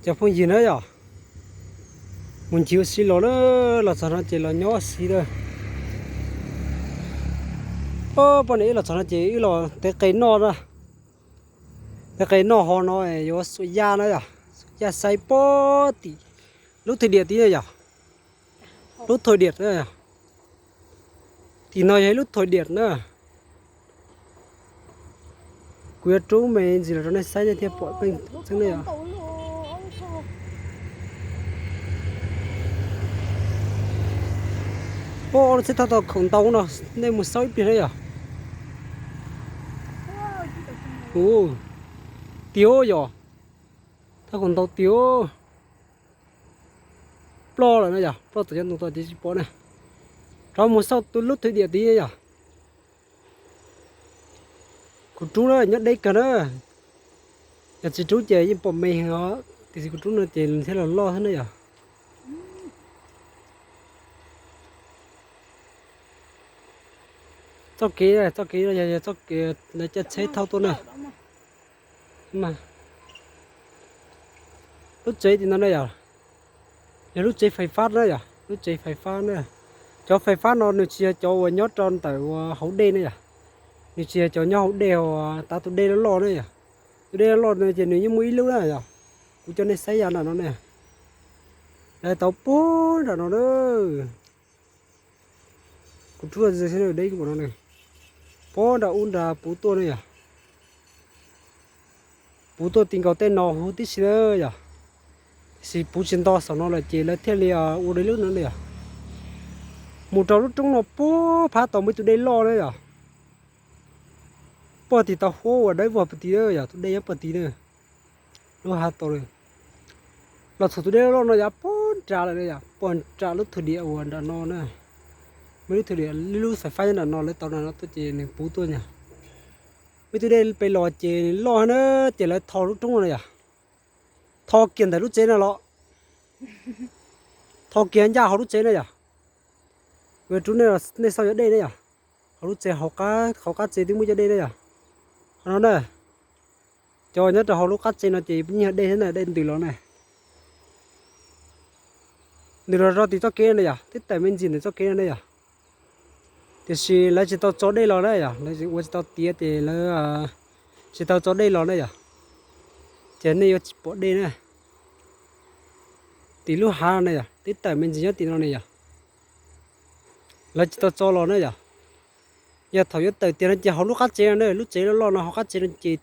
Cov phooj ywg na yom, mus ncig ua si los na, los txog no ces los nyob ua si lawm. Poj niam wb los txog no ces wb los tev qe noj na. Tev qe noj ho no yuav xuas yaj na yom, xuas yaj saib pog tim lub thwj diam tid na yom. Lub thwj diam na yom. Tim no yog ib lub thwj diam na. Kuv yuav rub me ntsis los rau nej saib nej thiaj pom meej tseeb na yom. Pog, lub tsheb thauj tau khoom ntau no, nej mus xauj ib pliag na yom. Ua, tiag yom, thauj khoom ntau tiag. Ploj lawm na yom, ploj tawm cov ntoo tod ces tsis pom na. Rov mus xauj lub thwj diam tid yom. Kuv rub na nyob deb kawg na. Yog tsis rub ces yeej pom me heev os, tiam sis kuv rub no ces nws thiaj los loj thiab na yom. Txoj kev, txoj kev no yog, yog txoj kev lawv caij tsheb thauj tuaj na. Lub tsev tim no na yom, yog lub tsev fais fab na yom, lub tsev fais fab na. Cov fais fab no nws tsis yog cov uas nyob rau ntawm uas hauv dej na yom, nws tsis yog cov nyob hauv dej uas tav tus dej loj loj na yom. Tus dej loj loj no ces nws yeej muaj ib lub na yom. Kuv coj nej saib yav nram no na, lawv tau puag nram no na. Kuv rub deb no, puag nram ub nrad puv tuaj na yom. Puv tuaj ti nkaus tej no huv tib si na yom. Tiam sis puv tsis nto saum no lawm ces lawv thiaj li ua dua lub no na yom. Mus rau lub roob no puag phab tod muaj ib tug dej loj na yom. Puag tim tau huab uas dawb vog puag tid na yom, tus dej nyob puag tid na. Lub hav tod, los txog tus dej loj no yom, puag nram lawm na yom, puag nram lub thwj diam uas nram no na. Muaj lub thwj diam, lub fais fab nyob nram no, lawv tau nram no tuaj ces nws puv tuaj na. Muaj ib tug dej pem los ces nws loj na, ces lawv tho lub roob no na yom. Tho kiag ntawm lub tsev no los, tho kiag ncaj hauv lub tsev na yom. Kuv yuav rub nej xauj cov dej na yom. Hauv lub tsev, hauv qab tsev twb muaj cov dej na yom. Qhov no na, cov nyob rau hauv lub qab tsev no ces yeej yog dej thiab na, dej ntws los na. Ntws los rau tim txoj kev no na yom, twb tawm me ntsis ntawm txoj kev no na yom. Tiam sis lawv tsis tau tso dej los na yom, lawv ua tsis tau tiav ces lawv tsis tau tso dej los na yom. Ces nej yuav tsis pom dej na. Tim lub hav no na yom, twb tawm me ntsis nyob tim no na yom. Lawv tsis tau tso los na yom. Yog thaum yuav tawm tiag no ces hauv lub qab tsev no na, lub tsev loj loj no hauv qab tsev no ces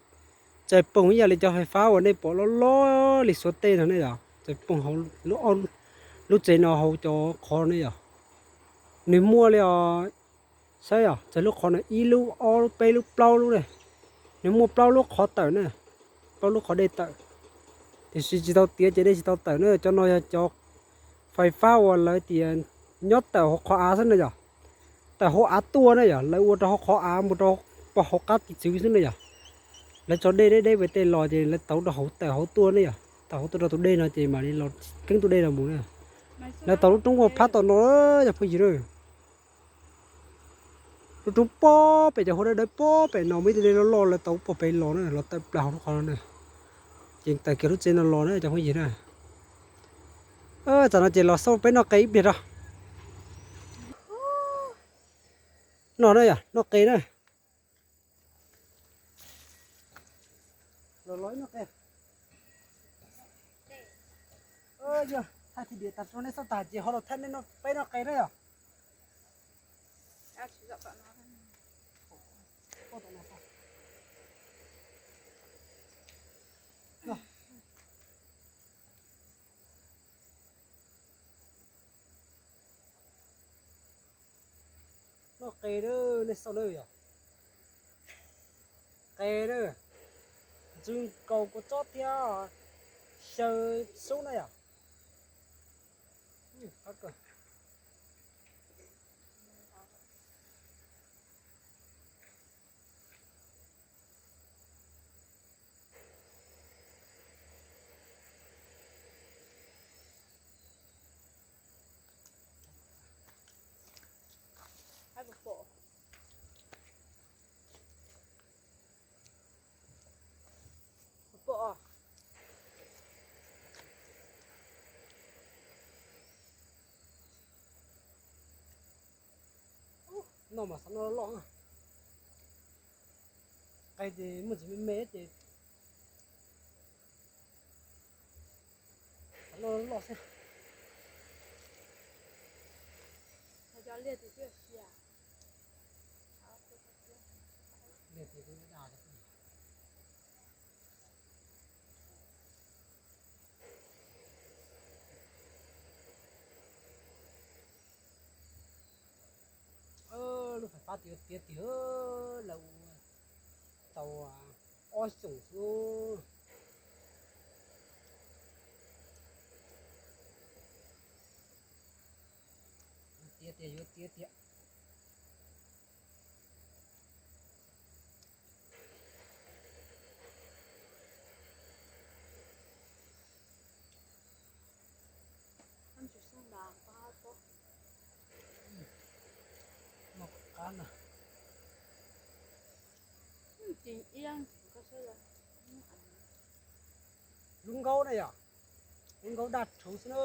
txawm poog ib yam li cov fais fab uas nej pom loj loj li Suav tej no ne yom, txawm poog hauv lub tsev no hauv cov qhov ne yom. Nws muaj li os, saib yom, txawm lub qhov no ib lub, ob lub, peb lub, plaub lub ne. Nws muaj plaub lub qhov tawm ne, plaub lub qhov dej tawm. Tiam sis tsis tau tiav ces dej tsis tau tawm na. Cov no yog cov fais fab uas lawv tias nyob tawm hauv qhov av xwb na yom. Tawm hauv av tuaj na yom, lawv ua rau hauv qhov av mus rau pog hauv qab tis txwv xwb na yom. Lawv tso dej deb deb pem tej los ces lawv tauv rau hauv, tawm hauv tuaj ne yom, tawm hauv tuaj rau tus dej no ces mam li los keeb tus dej no mus na. Lawv tau lub roob ua phab tom no, cov phooj ywg na. Lub roob pob pem cov hauv dawb dawb pob pem no muaj ib tug dej loj loj lawv tau pob pem los na, los tawm plaws hauv lub qhov no na. Ces tawm kiag lub tsev no los na cov phooj ywg na. Tam no ces los xauj peb noj qe ib pliag rau. Noj na yom, noj qe na. Los los noj qe. Yog thaij tib diav tas rau nej xauj tag ces ho los thaij nej peb noj qe na yom. Noj qe na, nej xauj na yom. Qe na, ntsw nkaus kua txob thiab xyaw xub na yom. Pom. No mas xav noj loj, qe ces muaj ntsis me me ces xav noj loj xwb. Lub fais fab tiav tiav tiag, lawv ua tau ob xyoos xwb. Tiav tiag, yuav tiav tiag. Lub nkaub na yom, lub nkaub daj rhuv xwb na.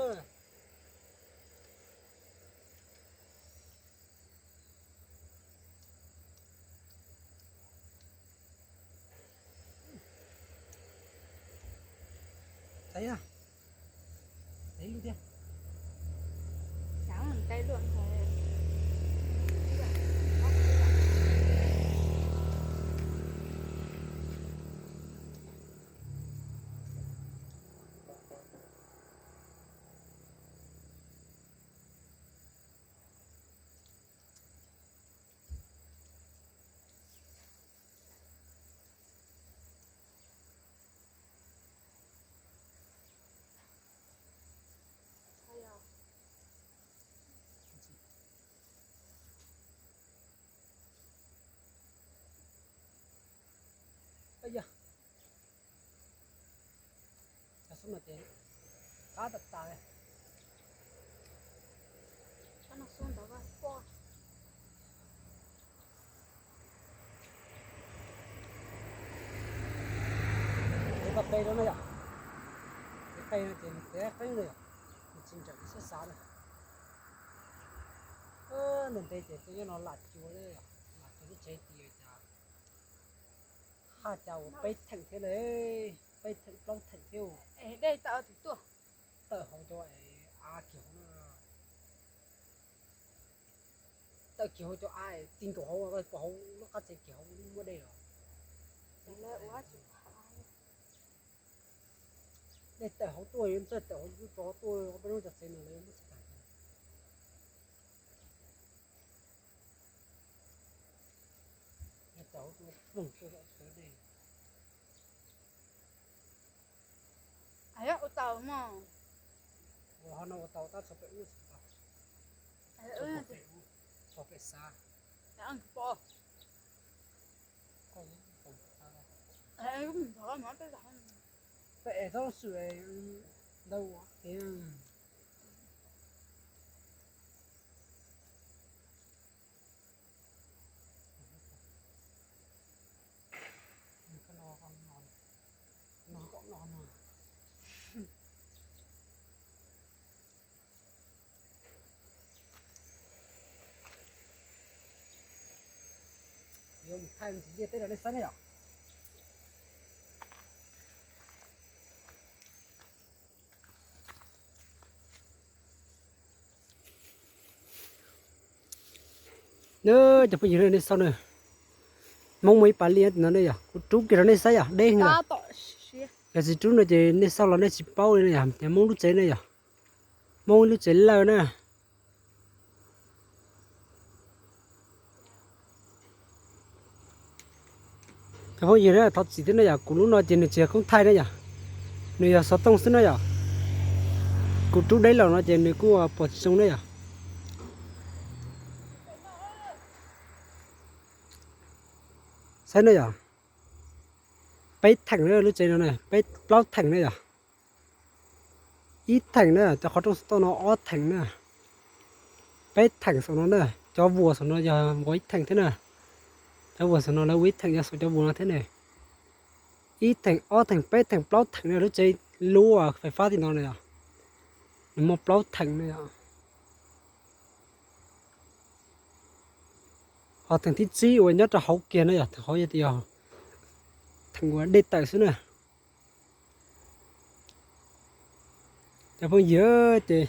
Yog, cov xub no ces qab tas tas li. Qe no yom, qe no ces nws qeeb qeeb li, nws tsis nrawm li xab xav na. Ntev ntev ces tej nyob no lam cuag li, lam cuag lub tsev tias cas, haj cas ua peb theem thiab li, peb theem plaub theem thiab. Dej tawm hauv cov av kiag hauv, tawm kiag hauv cov av ti nkaus hauv, hauv lub qab tsev kiag hauv muaj dej los. Dej tawm hauv tuaj, yuav txawj tawm hauv tuaj, peb lub cov tsev no lawv muab tsis tag. Tawm hauv tuaj ploog tuaj tom dej. Ua tau mog. Ua ho no ua tau tab txog pem ub tsis tau. Txog pem xav. Pem es txhob swm ntau tiag. Yuav mus thaij ntxiv liaj teb rau nej saib na yom. Cov phooj ywg, nej xauj na, Hmoob muaj ib pas liaj no ne yom, kuv rub kiag rau nej saib yom, deb heev lawm. Yog tsis rub no ces nej xauj los nej tsis paub li na yom, ces Hmoob lub tsev ne yom, Hmoob lub tsev lawj na. Cov phooj ywg na, thov txim thiab na yom, kuv lub no ces nws tsis yog koob thaij na yom, nws yog xov tooj xwb na yom. Kuv rub deb los no ces nws kuj pom tsis zoo na yom. Saib na yom, peb theem na lub tsev no na, peb plaub theem na yom. Ib theem na, cov qhov rooj xov tooj no ob theem na. Peb theem saum no na, cov vuas saum no yog nkaus ib theem thiab na. Cov vuas saum no lawv ua ib theem yog saum cov vuas no thiab ne. Ib theem, ob theem, peb theem, plaub theem na lub tsev lub fais fab tim no na yom. Nws muaj plaub theem na yom. Qhov theem thib tsib uas nyob rau hauv kiag na yom, theem hauv yog tias yog theem uas dej tawm xwb na. Cov phooj ywg ces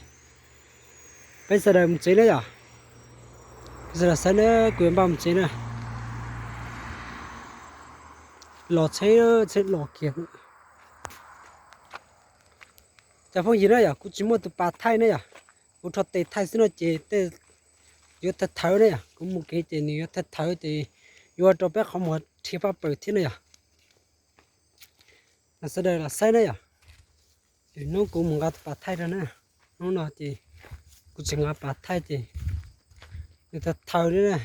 peb sawv daws mus tsev na yom. Peb sawv daws saib na, kuv yuav npaj mus tsev na. Los tsheb, tsheb los kiag. Cov phooj ywg na yom, kuv tsis muaj tus pas thaij na yom, kuv rho tes thaij xwb no ces tej yuav thawv thawv na yom, kuv mus kev ces nws yuav thawv thawv ces yuav ua rau peb qhov muag rhiav paj paws thiab na yom. Sawv daws los saib na yom, hnub kuv mus nqa tus pas thaij rau na, hnub no ces kuv tsis nqa pas thaij ces nws thawv thawv li na.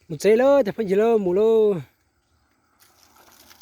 Mus tsev lawm cov phooj ywg lauj, mus lauj.